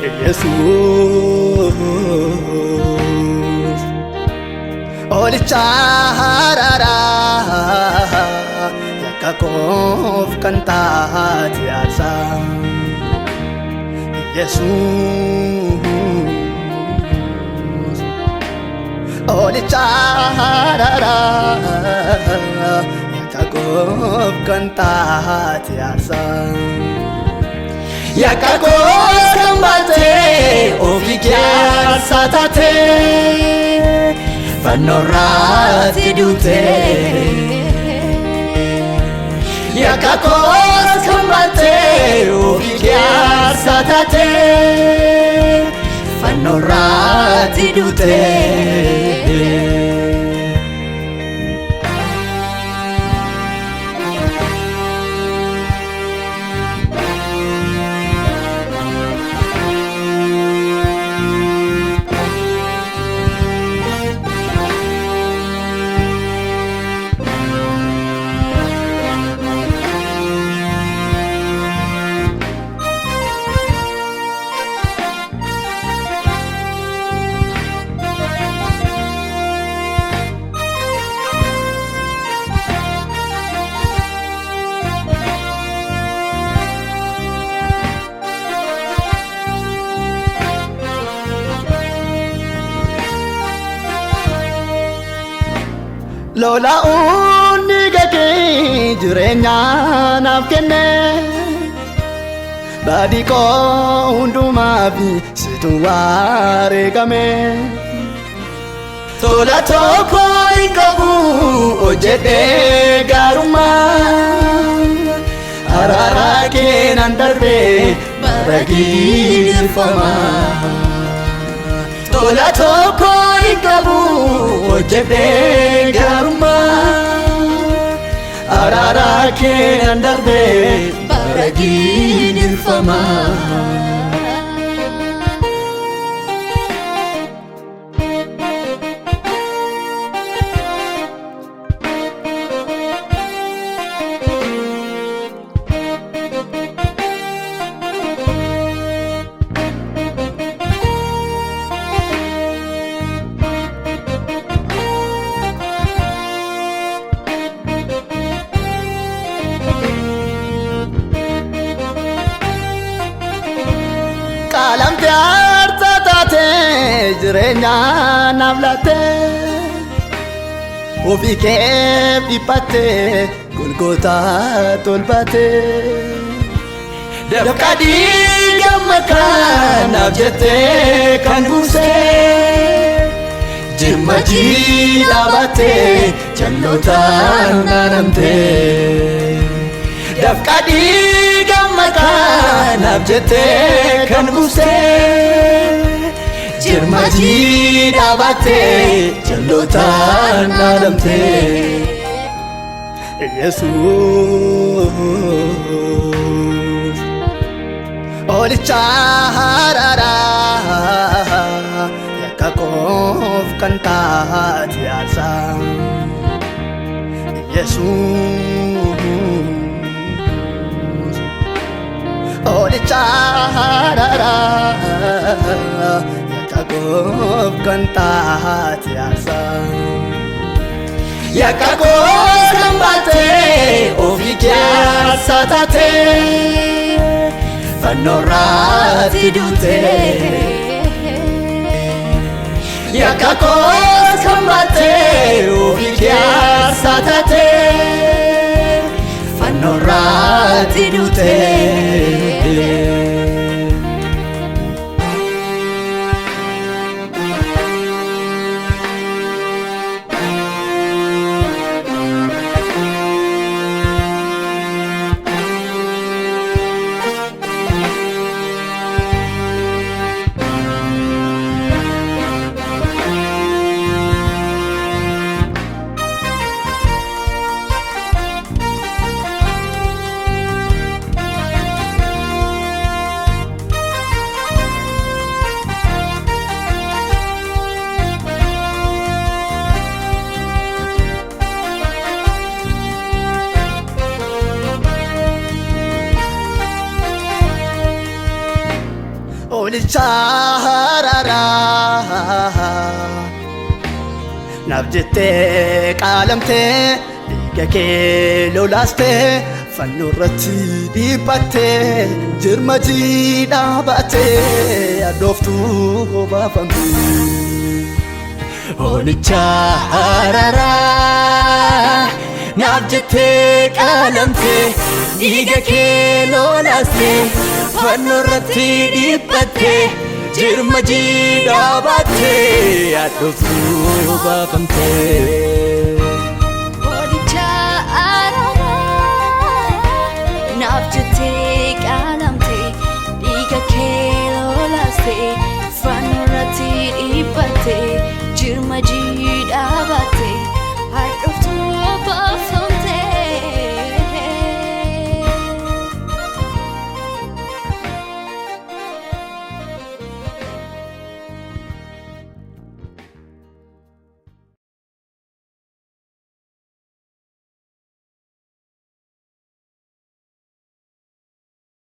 Yesuus Olicha araaraa yakka koof kan taate aarsaa Yesuus Olicha araaraa yakka koof kan taate aarsaa Yakka koof kan baatee ofii kee aarsaa taatee fannoorraatti duutee. Yakka koof kan baatee ofii kee aarsaa taatee fannoorraatti duutee. Lola'uun dhiiga kee jireenya naaf kenne badii koo hundumaaf situ wareegame. Tola tokko hin qabu hojjedhee gaarummaa araara kee nan darbee bara gidirfamaa. Tola tokko hin qabu hojjedhee gaarummaa araara kee nan darbee bara gidirfamaa. Qaalamtee aarsaa taatee jireenya naaf laattee ofii keef dhiphattee Golgootaa tolbattee dafqa dhiiga makaa naaf jettee kan buusee jirma jiidhaa baattee jallootaan naanamtee dafqa dhiiga makaa naaf jettee kan buusee jirma jiidhaa baattee jallootaan naanamtee. Yesuus Olicha araaraa yakka koof kan taate aarsaa Yesuus Olicha araaraa yakka koof kan taate aarsaa Yakka koof kan baatee ofii kee aarsaa taatee fannoorraatti duutee. Yakka koof kan baatee ofii kee aarsaa taatee fannoorraatti duutee. Oolicha araaraa naaf jettee qaalamtee dhiiga kee lolaastee fannoo irratti dhiphattee jirma jiidhaa baatee adooftuu obaafamtee. Oolicha araaraa naaf jettee qaalamtee dhiiga kee lolaastee fannoo irratti dhiphattee jirma jiidhaa baattee adooftuu baafamtee.